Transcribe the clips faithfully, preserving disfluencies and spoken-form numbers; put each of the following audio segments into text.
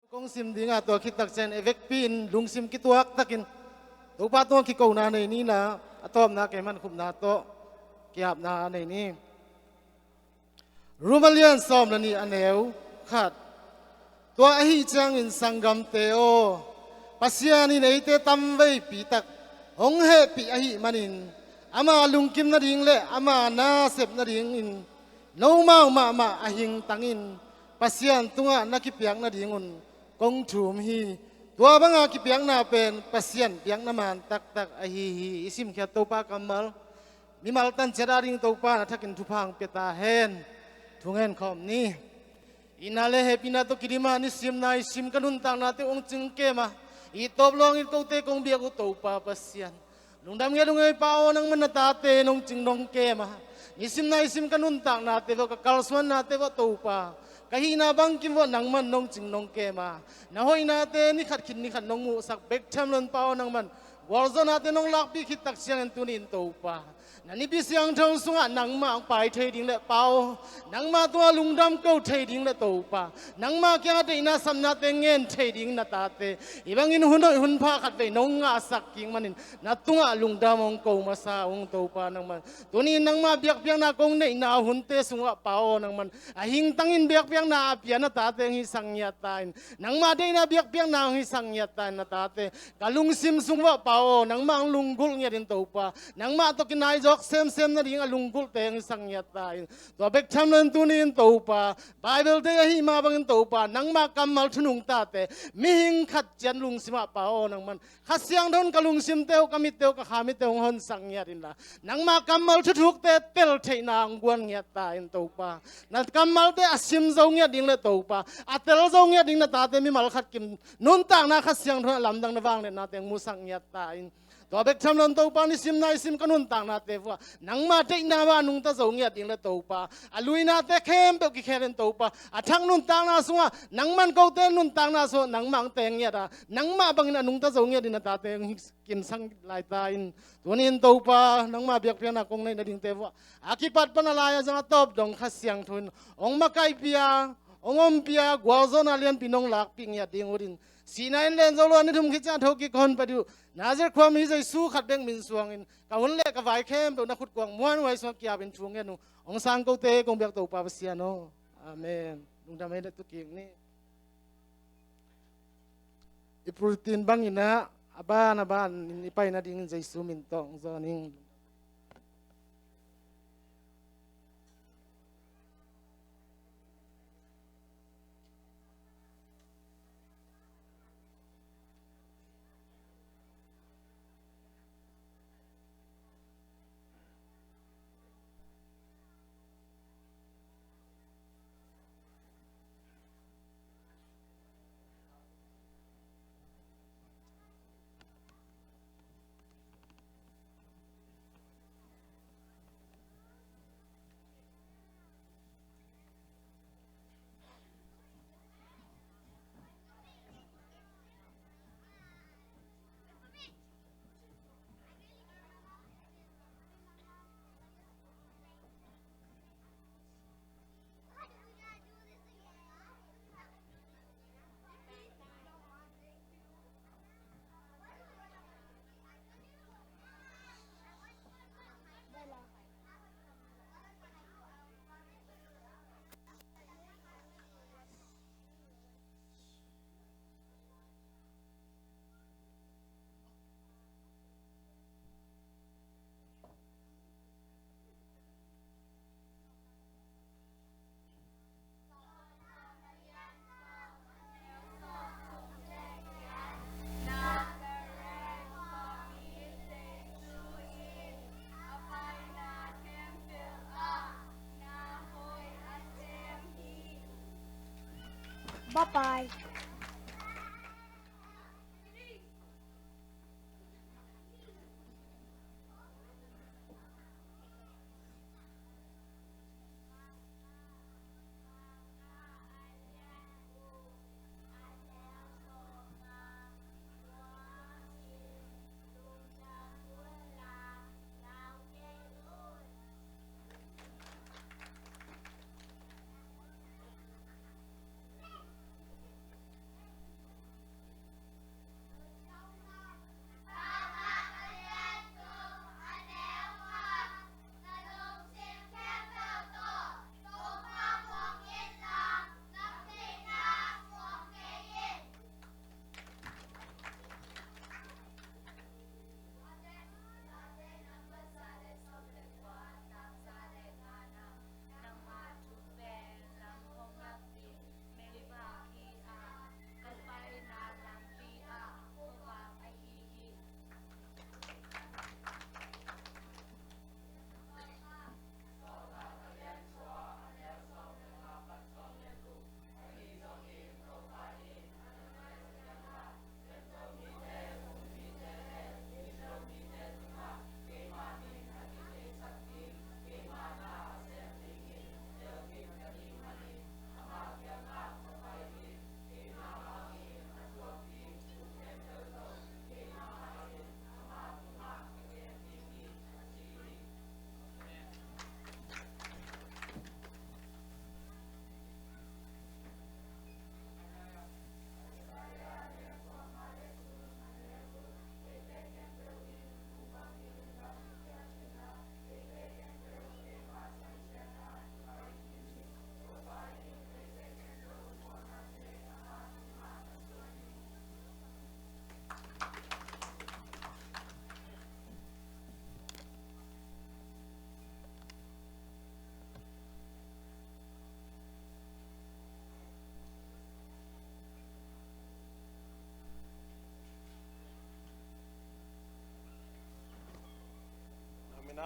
Kong sim dingah tua khit takciang i vekpi-in lungsim kituak takin Topa tungah kikona nei ni la, a tawpna keimah khupna tawh kiapna nei ni. Rom a lian sawm le nih a neu khat. Tua ahih ciangin sanggamte aw, Pasian in eite tamveipi tak hong hehpih ahih manin, ama lungkim nading le ama na sep nadingin nomau mahmah a hingtangin Pasian tungah na kipiak nadingun kong thum hi. Tua banga kipiakna pen Pasian piakna man taktak ahi hi. I simkhiat Topa kammal mimal tanciat a ding Topa na thakin thupha hong pia ta hen. Thungen khawm ni. Itna le hehpihna tawh kidim a, nisim naisim ka nuntaknate hong cing kem a, i tawp luangin kote kong biak uh Topa Pasian, lungdam ngiat ung ei Pa aw, nangman na tate nong cing nong kem a, nisim naisim ka nuntaknate vawh, ka kalsuannate vawh Topa, ka hihna bangkim vawh nangman nong cing nong kem a, na hoihnate ni khat khit ni khat nong muhsak bek tham loin Pa aw, nangman gualzawhnate nong lakpih khit takciangin tuni-in Topa, na Nipi Siangtho sungah nangmah hong pai thei ding le Pa aw, nangmah tungah lungdam ko thei ding le Topa, nangmah kiangah deihna sapnate ngen thei ding na tate, hih bangin hun hoih hun pha khat vei nong ngahsak kik manin na tungah lungdam hong ko masa ung Topa nangman. Tuni-in nangmah biakpiakna kong neihna hunte sungah Pa aw, nangman a hingtangin biakpiakna a pia na tate hong hisak ngiat ta in, nangmah deihna biakpiakna hong hisak ngiat ta in na tate, ka lungsim sung vawh Pa aw, nangmah hong lunggulh ngiat in Topa, nangmah tawh kinai zawk semsem nading a lunggulhte hong hisak ngiat ta in. Tua bek tham loin tuni-in Topa, Bible te ahih mah bangin Topa, nangmah kammal thu nungtate mihing khat ciat lungsimah Pa aw, nangman Kha Siangtho in ka lungsimte uh, ka mitte uh, ka kha mitte uh hong honsak ngiat inla, nangmah kammal thuthukte tel theihna hong guan ngiat ta in Topa, na kammalte a sim zo ngiat ding le Topa, a tel zo ngiat ding na tate mimal khat kim nuntakna Kha Siangtho in a lamdang na vangliatnate hong musak ngiat ta in. Tua bek tham loin Topa, nisim naisim ka nuntaknate vua nangmah deihna bang a nungta zo ngiat ding le Topa, a luinate khempeuh kikhel in Topa, a thak nuntakna sungah nangman kote nuntakna sungah nangmah hong teng ngiat a, nangmah bangin a nungta zo ngiat ding na tate hong kinsak lai ta in. Tuni-in Topa, nangmah biakpiakna kong neih nadingte vua a kipat pan a lai a zang a tawp dong Kha Siangtho in hong makaihpih a, hong ompih a, gualzawhna lianpi nong lakpih ngiat ding uh in, sihna in len zo lo a ni thum khit ciang a thokik ka honpa ding uh Nazareth khuami Jesu khat bek min suangin ka hun le ka vai khempeuh na khutkuang muanhuai sungah kiapin thu ngen uh hong sang kote kong biak Topa Pasian aw. Amen. Lungdam ei le tukik ni. I pulpit bangin ah a ban a ban in i pai nadingin Jesu min tawh hong zawn ing. Bye bye.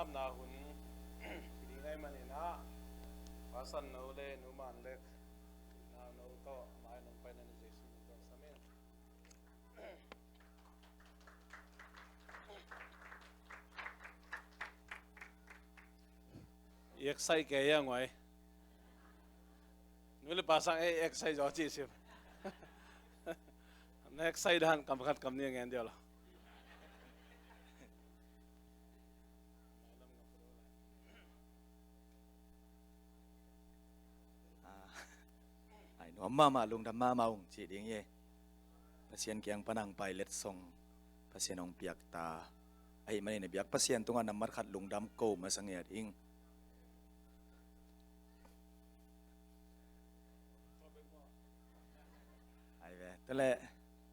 Damna hun hi ding ahih manin ah, Pa San No le Nu Man Lek, Nau No tawh mai nong paina ni Jesu min tawh sam in. I excite kei a nguai. Nu le pa sang ei excite zaw ci sim. Na excite dan kam khat kam nih a ngen dia lo. Ah, ai nuam mahmah, lungdam mahmah ung ci ding hi. Pasian kiang pan hong pai letsong Pasian hong piak ta ahih manin a biak Pasian tungah nambat khat lungdam ko masa ngiat ing. Ai ve, tua leh,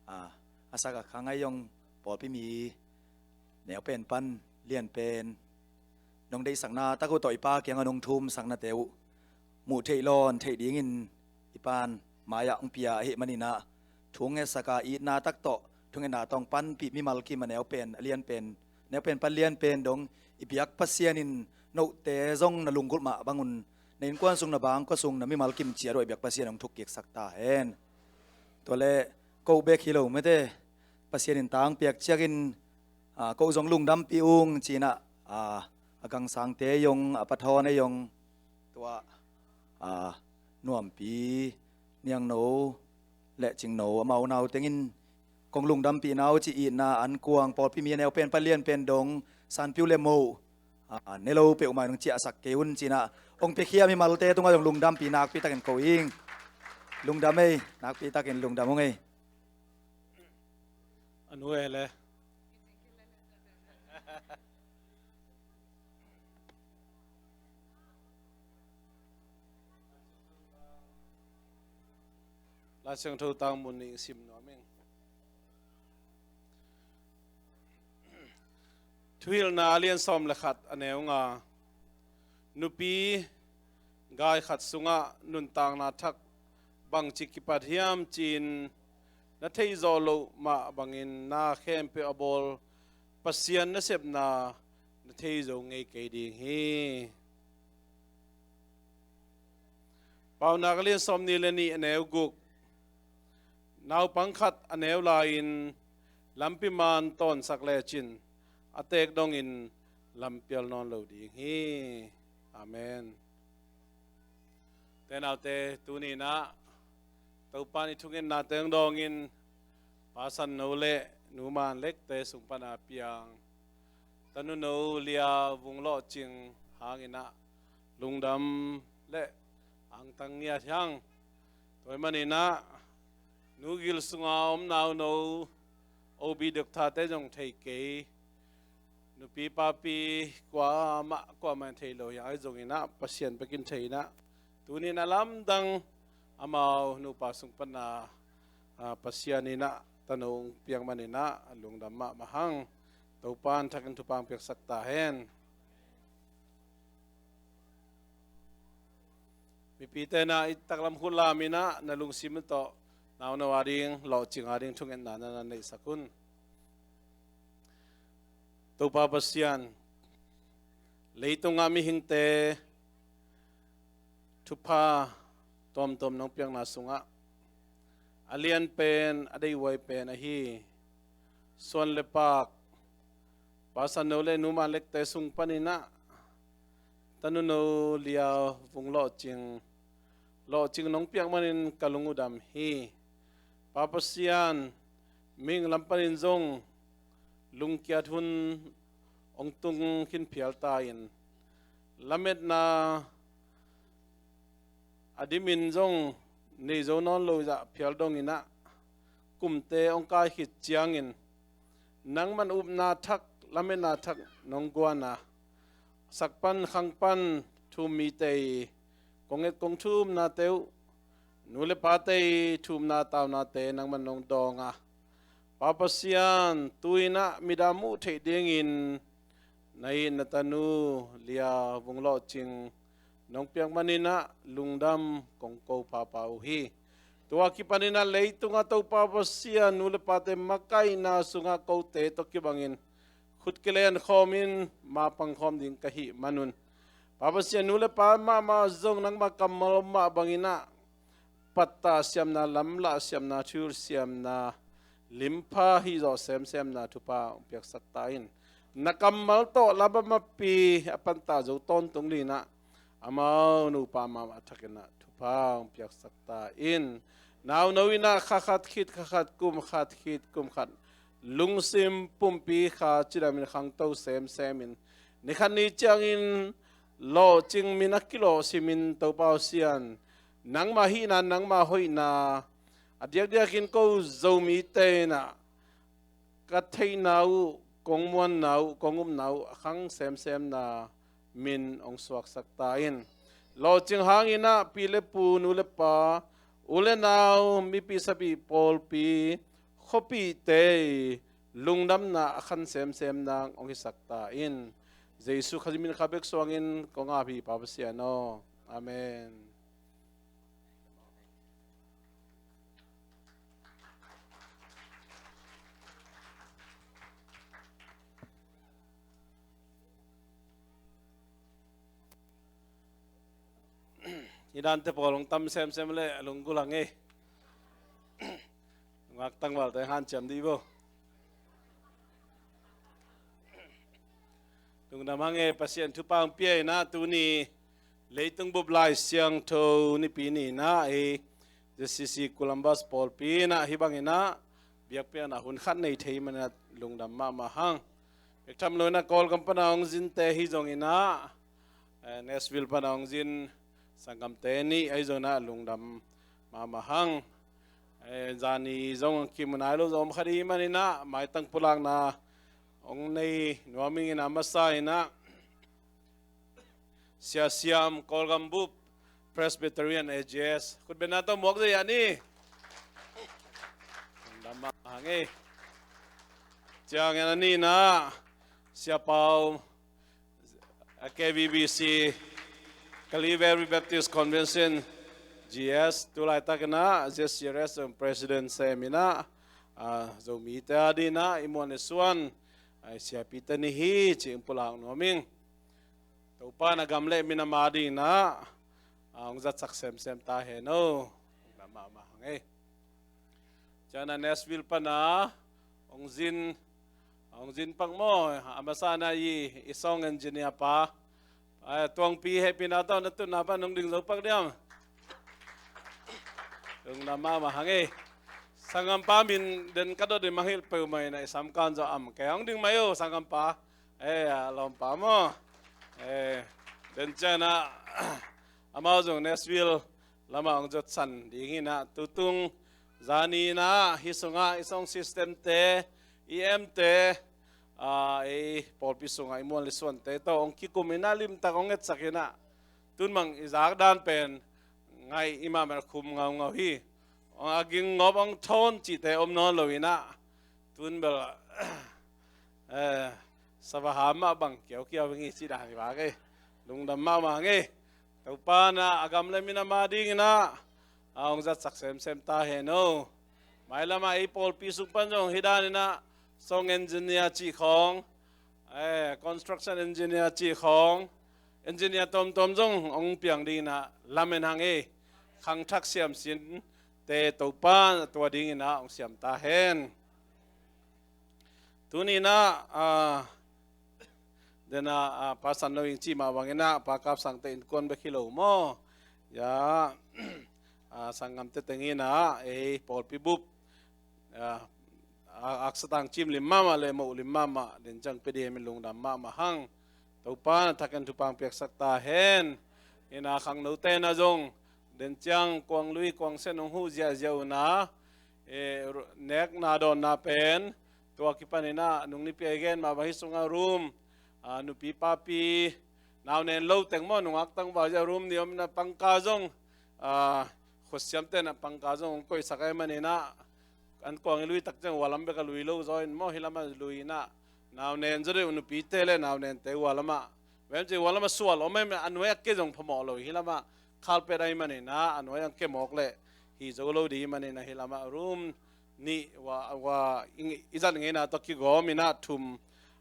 ah, a sak a khang ai zong pawlpi mi neu pen pan lian pen nong deihsakna tak uh tawh i Pa kiangah nong thumsaknate uh muh theih lawn theih dingin i Pa'n mai-ah hong pia ahih manin ah, thu hong ngetsak a itna tak tawh thungetna tawh hong panpih mimal kim a neu pen a lian pen, neu pen pan lian pen dong i biak Pasian in note zong na lunggulh mah bangun na innkuan sung, na bangkua sung, na mimal kim ciat uh a i biak Pasian hong thukkiksak ta hen. Tua leh ko bek hi lo mete, Pasian in tang piak ciangin, ah, ko zong lungdampih ung ci-in ah, ah, a gangsangte zong, a pathawn ei zong, tua, ah, Nuampi, Niangno le Cingno, amau nau tengin kong lungdampih na uh ci itna an kuang pawlpi mi a neu pen pan lian pen dong Sanpiu le Mo, ah, ne lo peuhmah in hong ciahsak kei un ci-in ah hong piakhia mimalte tungah zong lungdampih nakpi takin ko ing. Lungdam ei, nakpi takin lungdam ung ei. A nu e le. Lai Siangtho tang mun nih sim nuam ing. Thuhilhna a lian sawm le khat a neu nga. Nupi gai khat sungah nuntakna thak bangci kipat hiam ci-in na theih zawh loh mah bangin na khempeuh a bawl Pasian nasepna na thei zo ngei kei ding hi. Paunak a lian sawmnih le nih a neu guk. Naupang khat a neu lai-in lampi man tawnsak lecin a teek dongin lampial nawn lo ding hi. Amen. Tenaute, tuni-in ah Topa in i thungetnate hong dawngin Pa San No le Nu Man Lekte sung pana piang Tanu No Lia Vung Lawh Cing hangin ah lungdam le angtang ngiat hi hang. Tua ahih manin ah Nu Gil sunga om Nau No O B doctor-te zong thei kei, nupi papi kuamah kuamah in thei lo hi hang, ahi zongin ah Pasian bekin thei-in ah tuni-in a lamdang amau nupa sung pana, ah, Pasian in ah tanu hong piak manin ah lungdam mahmah hang. Topa in thakin thupha hong piaksak ta hen. Mipite in ah i taklam khut lamin ah na lungsim tawh Nau No ading, Lawh Cing ading thungetna na na neihsak un. Topa Pasian, leitungah mihingte thupha tuamtuam nong piakna sungah a lian pen, a deihhuai pen ahi suan le pak Pa San No le Nu Man Lekte sung panin ah Tanu No Lia Vung Lawh Cing, Lawh Cing nong piak manin ka lung uh dam hi. Pa Pasian, mihing lam panin zong lungkiat hun hong tung khin phial ta in, lametna a dimin zong nei zo nawn lo zah phial dongin ah kumte hong kai khit ciangin nangman upna thak, lametna thak nong guan a, sak pan khang pan thu-um mite i kong et kong thu-umnate uh, nu le pate i thu-umna taunate nangman nong dawng a, Pa Pasian, tu-in ah midang muh theih dingin na it na tanu Lia Vung Lawh Cing nong piak manin ah lungdam kong ko phapha uh hi. Tua kipanin ah leitungah Topa Pasian, nu le pate makaihna sungah kote tawh kibangin khut kilen khawmin mapang khawm ding ka hih manun, Pa Pasian, nu le pa mahmah zong nangma kammal mah bangin ah pattah siamna, lamlah siamna, thuhilh siamna, limpha hih zawh semsemna thupha hong piaksak ta in. Na kammal tawh lam a mappi a pantah zo tawntung dingin ah amau nupa mahmah thakin ah thupha hong piaksak ta in. Nauno in ah kha khat khit kha khat, kum khat khit kum khat, lungsim pumpi kha cidamin khangto semsemin, ni khat ni ciangin lawhcing min a kilawh simin, Topa Pasian, nangma hihna, nangma hoihna, a diakdiakin ko Zomite in ah ka theihna uh, kong muanna uh, kong upna uh a khang semsemna min hong suaksak ta in. Lawhcing hangin ah pi le pu, nu le pa, u le nau, mipi sapi, pawlpi, khuapite lungdamna a khan semsem nang hong hisak ta in. Jesu Khazih min kha bek suangin kong ap hi, Pa Pasian aw. Amen. Hih dante pawl hong tam semsem le lunggulh hang ei. Ngak tangvalte hanciam dih bo. Lungdam hang ei, Pasian thupha hong pia in ah tuni leitung bup Lai Siangtho Nipi ni in ah ei Z C C Columbus pawlpi in ah hih bangin ah biakpiakna hun khat nei thei manin ah lungdam mahmah hang. Bek tham lo in ah Kawlgam pana hong zinte hi zongin ah, eh, Nashville pana hong zin sanggamte nih ahi zongin ah lungdam mahmah hang. Eh, zani zong kimu nai lo zong om kha ding hi manin ah maitang pulakna hong nei nuam ing in ah, a masa in ah Sia Siam, Kawlgam bup, Presbyterian A G S. Khutbetna tawh muak zaw ing a ni. Lungdam mahmah hang ei. Ciangin a nihna, Sia Pau, a K B B C, Kalay Valley Baptist Convention, G S, tu laitakin ah Z C R S President sem in ah, a, Zomite adingin ah i muan i suan, a, siapite ni hi cih hong pulak nuam ing. Topa in a gam le minam adingin ah, a, hong zatsak semsem ta hen aw. Lungdam mahmah hang ei. Ciangin a Nashville pana hong zin, hong zin pak maw, a masa in ah i, i song engineer pa, a, Tuangpi, hehpihna tawh na tutna pan hong ding zo pak diam. Lungdam mahmah hang ei. Sanggampa min den ka dot in mangngilh peuhmah in ah i samkan zaw am kei, hong ding mai aw sanggampa. Eh, a lawmpa maw. Eh, den ciangin ah amau zong Nashville lamah hong zotsan ding hi in ah, tutung zani in ah hih sungah i sound system te, i amp te, a, ei pawlpi sungah i muan le suante tawh hong kikum in ah limtak hong etsak in ah, tun bang i zak dan pen ngaih i mahmah khum ngaungau hi. A ging ngop hong thawn cihte om nawn lo in ah, tun bel, eh, sava ham mah bang kiaukiau hing hi cih dan hi vak ei. Lungdam mahmah hang ei. Topa in ah a gam le minam adingin ah, a, hong zatsak semsem ta hen aw. Mailam ah ei pawlpi sung pan zong hih danin ah song engineer cih khawng, eh, construction engineer cih khawng, engineer tawmtawm zong hong piang dingin ah lamen hang ei. Khangthak siamsinte Topa in a tua dingin ah hong siam ta hen. Tuni in ah, a, den a, a, Pa San Lo Ing cih mah bangin ah Pa Kap Sangte innkuan bek hi lo maw. Ya, a, sanggamte teng in ah ei pawlpi bup, a, a, aksa tang cim lim mahmah le moh lim mahmah, den ciang pia dingin lungdam mahmah hang. Topa in a thakin thupha hong piaksak ta hen. In ah khangnote in ah zong den ciang kuang lui kuang sen hong huh ziahziah un ah, eh, ru-, nekna dawnna pen tua kipan in ah nung nipi a i gen mah bang hih sungah room, a, nupi papi, nau nen lo teng maw, nungak tangval zia room nih om in ah pangka zong, a, khutsiamte in ah pangka zong hong koihsak ahih manin ah, an kuang i lui tak ciang ua lam bek a lui lo zaw in maw, hih lamah lui in ah nau nen zaw deuh, nupite le nau nente ua lamah. Vem ci ua lamah sual om ahih manin a nuai a ke zong phamawh lo, hih lamah carpet ahih manin ah a nuai a ke mawk leh hi zo lo ding ahih manin ah hih lamah room nih ua, ua i, i zat ngeina tawh kigawm in ah thum,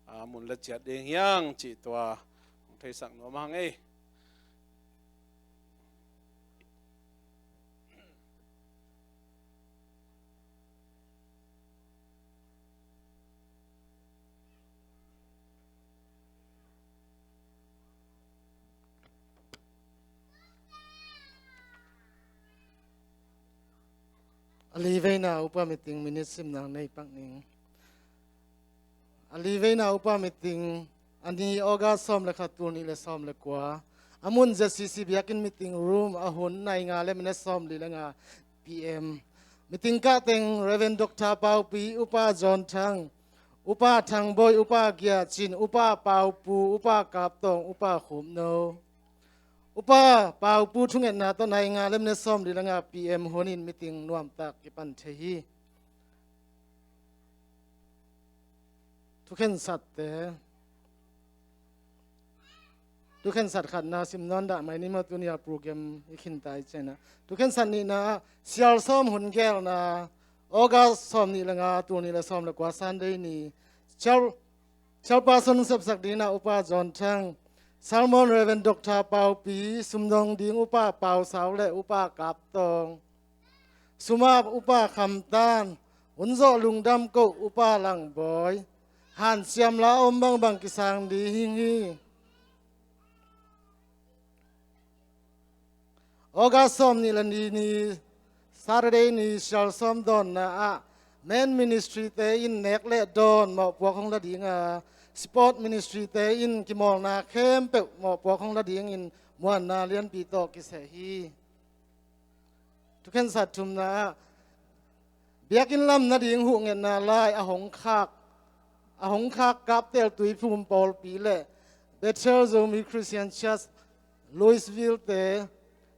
a, mun le ciat ding hiang cih tua hong theisak nuam hang ei. A li veina upa meeting minute simna nei pak ning. A li veina upa meeting a ni August sawm le khat, tul nih le sawm le kua, a mun Z C C biakinn meeting room, a hun nai nga le minute sawm li le nga P M. Meeting kah teng Reverend Doctor Paupi, Upa John Thang, Upa Thang Bawi, Upa Gia Cin, Upa Pau Pu, Upa Kap Tawng, Upa Khum No. Upa Pau Pu thungetna tawh nai nga le minute sawm li le nga P M hun in meeting nuamtak kipan thei hi. Thukhensatte. Thukhensat khatna sim nawn dah mai ni maw, tuni a program i khinta i ciangin ah. Thukhensat nihna ah, Sialsawm hun gelna, August sawm nih le nga, tul nih le sawm le kua, Sunday ni. Chair, chairperson sepsak dingin ah Upa John Thang, Sermon Reverend Doctor Paupi, sumdong ding Upa Pau Sau le Upa Kap Tawng. Sum ap Upa Kham Tan, hunzawh lungdam koh Upa Lang Bawi, hanciam la om bangbang kisang ding hi. August sawm nih le li ni, Saturday ni, Sialsawm dawnna ah, Men Ministry te in nek le dawn mawhpuak hong la ding a, Sport Ministry te in kimawlna khempeuh mawhpuak hong la dingin muanna lianpi tawh kiseh hi. Thukhensat thumna ah, biakinn lam nading huhngetna lai a hong khak, a hong khak Kaptel Tuiphum pawlpi le Bethel Zomi Christian Church Louisville te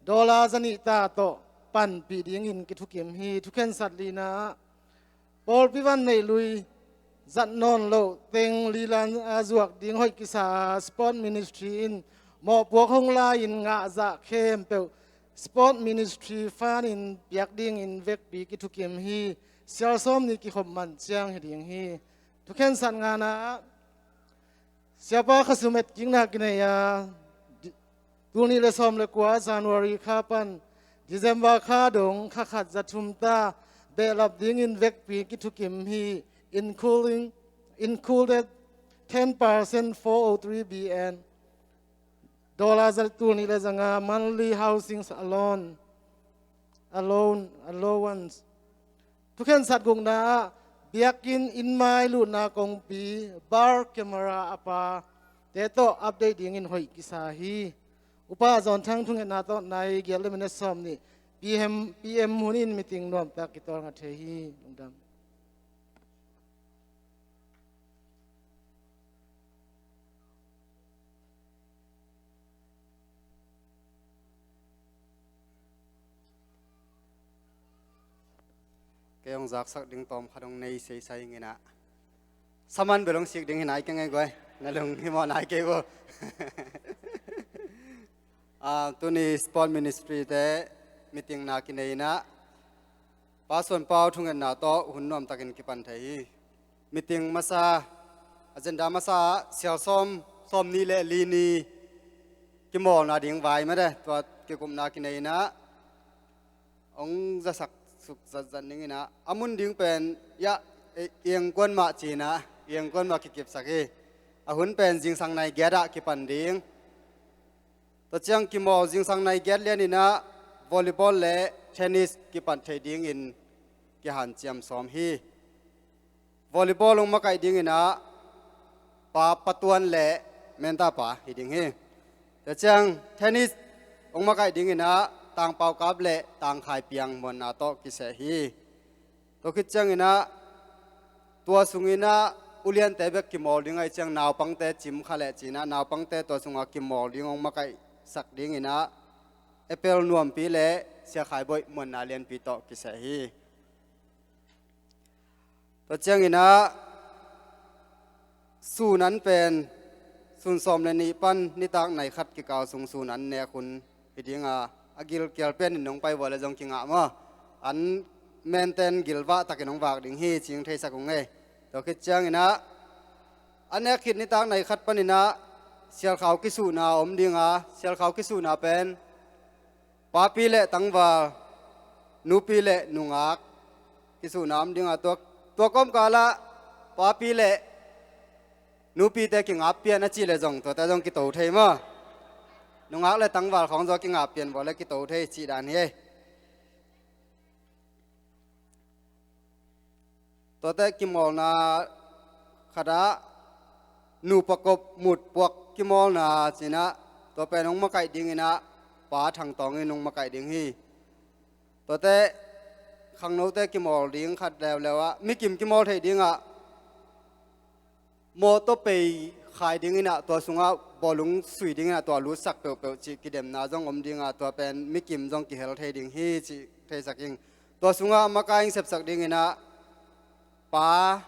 dollar zanih ta tawh panpih dingin kithukim hi. Thukhensat lina ah, pawlpi van neih lui zat nawn loh teng lilan a zuak ding hoih kisa a, Sport Ministry in mawhpuak hong lai-in ngahzah khempeuh Sport Ministry fund in piak dingin vekpi kithukim hi. Sialsawm ni kikhop man ciang hi ding hi. Thukhensat ngana ah, Siapa khasum etkikna kinei a, di-, tul nih le sawm le kua January kha pan December kha dong kha khat za thum ta behlap dingin vekpi kithukim hi, including, included ten percent four oh three B N, dollar za, tul nih le za nga monthly housing allowance, allowance, allowance. Thukhensat gukna ah, biakinn inn mai lutna kongpi, bar camera a pa te tawh update dingin hoih kisa hi. Upa John Thang thungetna tawh nai giat le minute sawm nih P M, P M hun in meeting nuamtak kitawlnga thei hi. Lungdam. Kei hong zaksak ding tawm khat hong nei seisai ing inah. Saman bel hong sik ding hi nai keng ei guai. Na lung hi mawh nai kei vo. Ah, tuni Sport Ministry te meeting na kinei inah, Pa Suan Pau thungetna tawh hun nuamtakin kipan thei hi. Meeting masa, agenda masa ah Sialsawm sawm nih le li ni kimawlna ding vai mate, tua kikupna kinei inah, hong zasak suk zatzat ning inah, a mun ding pen, ya, e, iengkuan mah ci inah, iengkuan mah kikipsak hi. A hun pen zingsang nai giat ah kipan ding. Tua ciang kimawl zingsang nai giat lian inah volleyball le tennis kipan thei dingin kihanciam sawm hi. Volleyball hong makaih ding inah Pa Patuan le Menta Pa hi ding hi. Tua ciang tennis hong makaih ding inah Tang Pau Kap le Tang Khai Piang muanna tawh kiseh hi. Tua khit ciang inah, tua sung inah uliante bek kimawl ding ahih ciang naupangte cim kha leh ci inah, naupangte tua sungah kimawl ding hong makaihsak ding inah, Apple Nuampi le Sia Khai Bawi muanna lianpi tawh kiseh hi. Tua ciang inah, sun an pen, sun sawm le nih pan nitak nai khat kikal sung sun an nek hun hi ding a, a gilkial pen in nong pai vua le zong kingah maw? An maintain gilvah takin hong vak ding hi ci-in theisak ung ei. Tua khit ciang inah, A nek khit nitak nai khat paninah sialkhau kisuhna om dinga, sialkhau kisuhna pen papi le tangval, nupi le nungak kisuhna om dinga, tua, tua kawmkalah papi le nupite kingap pian a cih le zong tuate zong kito thei maw? Nungak le tangval khawng zaw kingap pian vawle kito thei cih dan hi. Tuate kimawlna khatah nupa kop mutpuak kimawlna cinah tua pen hong makaih dinginah Pa Thang Tawng in hong makaih ding hi. Tuate khangnote kimawl ding khat leuleu ah mikim kimawl theih dingah mawtaw pei khai dinginah tua sungah bawlung sui dinginah tua lutsak peuhpeuh cih kidemna zong om dinga, tua pen mikim zong kihel thei ding hi cih theisak ing. Tua sungah makaih sepsak dinginah Pa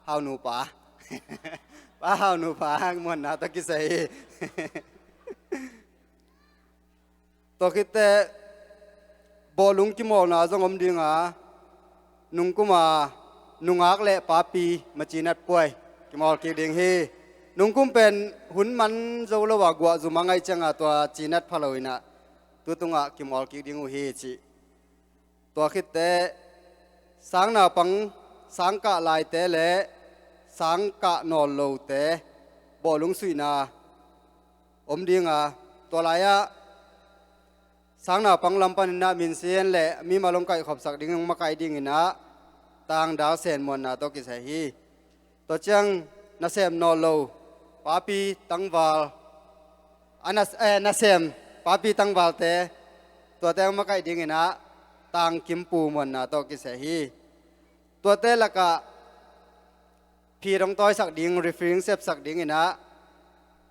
Hau nupa, Pa Hau nupa muanna tawh kisai hi. Tua khitteh bawlung kimawlna zong om dinga, nungkuma nungak le papi macinat puai kimawl kik ding hi. Nungkum pen hun man zo lo a guah zum a ngaih cianga tua cinat pha lo inah tutungah kimawl kik ding uh hi cih. Tua khitteh sang naupang, sang kah laite le sang kah nawl lote bawlung suihna om dinga, tua lai-ah sang naupang lam paninah Min Sian le mimal hong kaihkhopsak ding hong makaih dinginah Tang Dal Sen muanna tawh kisai hi. Tua ciang nasem nawl lo papi tangval, a nas-, eh, nasem papi tangvalte, tuate hong makaih dinginah Tang Kim Pu muanna tawh kisai hi. Tuate lakah phit hong tawisak ding, referee sepsak dinginah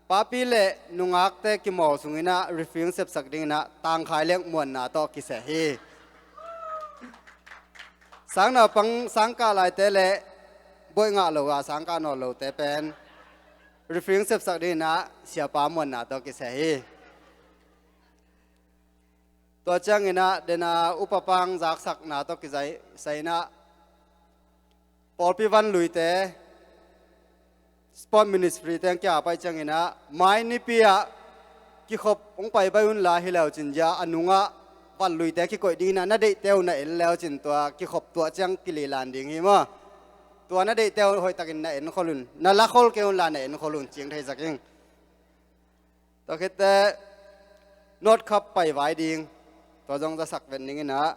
papi le nungakte kimawl sunginah referee sepsak dinginah Tang Khai Leng muanna tawh kisai hi. Sang naupang, sang kah laite le boih ngah lo a sang kah nawl lote pen referee sepsak dinginah siapa muanna tawh kisai hi. Tua cianginah dena upapang zaksakna tawh kisai, sai inah pawlpi vanluite, sport ministry teng kia pai cianginah mai nipi ah kikhop hong pai bai unla hi leucin zia a nungah vanluite kikoih dinginah na deihte uh na en leucin tua kikhop tuah ciang kililan ding hi maw? Tua na deihte uh hoihtakin na enkhol un, na lakhol kei unla na enkhol un cih theisak ing. Tua khitteh North Cup pai vai ding, tua zong zasak ven dinginah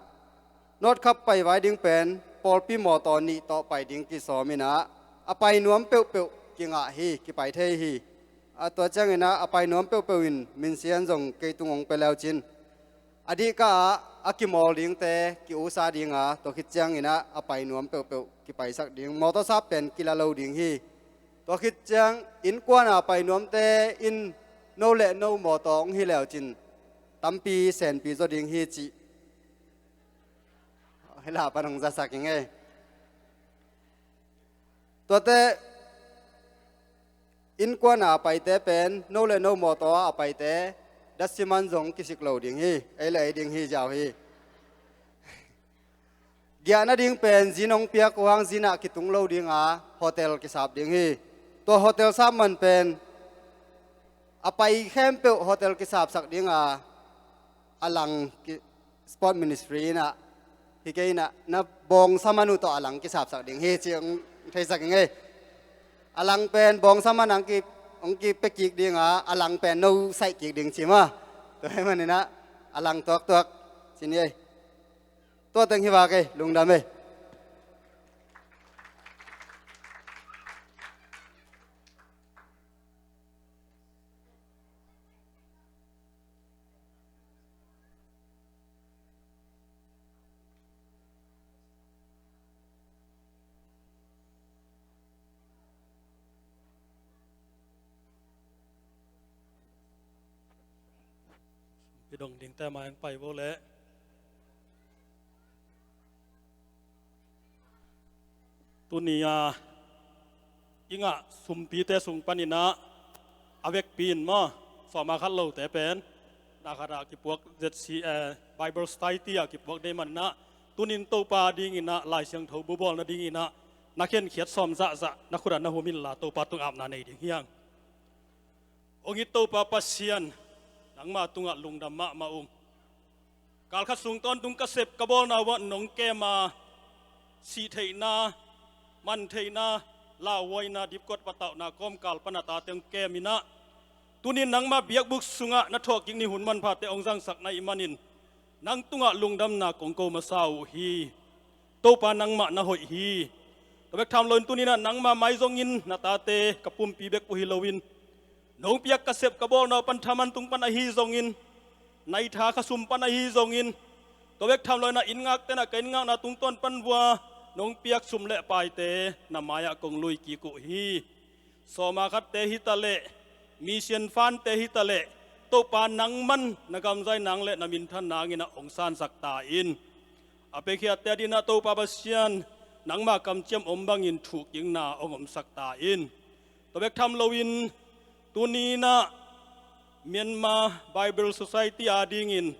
North Cup pai vai ding pen pawlpi mawtaw nih tawh pai ding kisawm inah a pai nuam peuhpeuh kingah hi, kipai thei hi. A tua cianginah a pai nuam peuhpeuh in Min Sian zong kei tung hong pia leucin a dihka ah a kimawl dingte ki-usa dinga, tua khit cianginah a pai nuam peuhpeuh kipaisak ding, mawtaw sap pen kila lo ding hi. Tua khit ciang innkuana pai nuamte in no le no mawtaw hong hi leucin tampi senpi zaw ding hi cih hih la pan hong zasak ing ei. Tuate innkuana a paite pen no le no mawtaw a paite datsi man zong kisik lo ding hi, ei le ei ding hi ziau hi. Giahna ding pen zin hong piak uh hang zinah kitung lo dinga hotel kisap ding hi. Tua hotel sap man pen a pai khempeuh hotel kisapsak dinga, a lang ki-, sport ministry inah hi kei inah na bawngsa man uh tawh a lang kisapsak ding hi cih hong theisak ing ei. A lang pen bawngsa man hong ki, hong kipia kik dinga, a lang pen no saih kik ding ci maw? Tua hi maninah a lang tuaktuak ci ni ei. Tua teng hi vak ei, lungdam ei. Sumpi dong dingte mai hong pai vo leh. Tuni a i ngah sumpite sung paninah a vekpi in maw, sawma khat lote pen na khatah kipuak Z C, eh, Bible Society ah kipuak dei maninah tunin Topa dinginah Lai Siangtho bubawlna dinginah Na khenkhiat sawm zahzah na khut ah na hum inla Topa tungah apna nei ding hi hang. Hong it Topa Pasian, nangma tungah lungdam mahmah ung. Kal khat sung tawntung ka sep ka bawlna uah nong kem a, sih theihna, man theihna, lauhuaina, dipkuat patauhna kawmkal pan a tate hong kem in ah, tuni-in nangma biakbuk sungah na thawhkik ni hun manphate hong zangsak na hih manin nang tungah lungdamna kong ko masa uh hi. Topa, nangmah na hoih hi. Tua bek tham loin tuni-in ah nangma mai zongin na tate ka pumpi bek uh hi loin, nong piak ka sep ka bawlna uh pan thaman tung pan ahi zongin, na itha kha sum pan ahi zongin, tua bek tham loin ah inn ngakte'n ah ka inn ngakna tungtawn pan vua nong piak sum le paite na mai-ah kong lui kik uh hi. Sawma khatte hi taleh, mission fundte hi taleh, Topa, nangman na gamzai nang le na minthan nangin ah hong sansak ta in. A piakhia te adingin ah Topa Pasian, nangma kamciam om bangin thuhkikna hong omsak ta in. Tua bek tham loin tuni-in ah Myanmar Bible Society adingin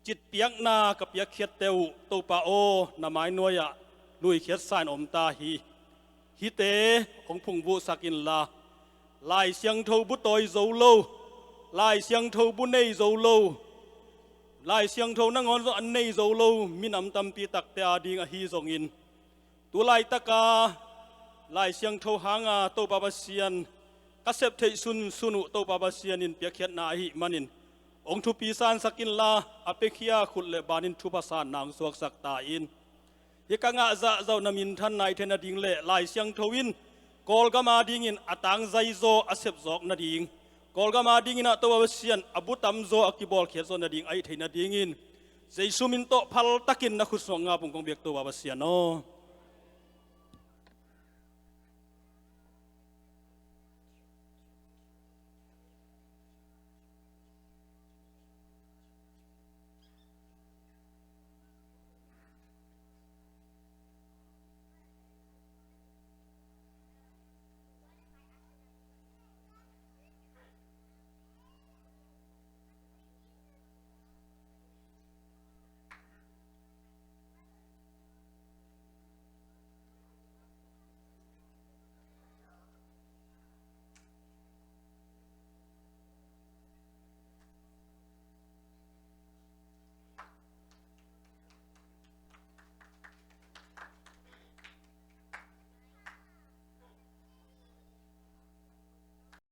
citpiakna ka piakkhiatte uh, Topa aw, na mai nuai-ah luikhiatsa in om ta hi. Hihte hong phungvuhsak inla, Lai Siangtho bu tawi zo lo, Lai Siangtho bu nei zo lo, Lai Siangtho nangawn zong an nei zo lo minam tampi takte ading ahi zongin, tu laitaka Lai Siangtho hanga Topa Pasian ka sep theih sunsun uh Topa Pasian in piakkhiatna ahih manin hong thupi sansak inla, a piakhia khut le banin thupha sanna hong suaksak ta in. Hih ka ngah zahzah uh na minthanna i theih nading le Lai Siangtho in Kawlgam adingin a tangzai zaw a sepzawk nading, Kawlgam adingin ah Topa Pasian a bu tamzaw a kibawlkhiat zawh nading a hih theih nadingin Jesu min tawh phaltakin na khut sungah ngap ung kong biak Topa Pasian aw.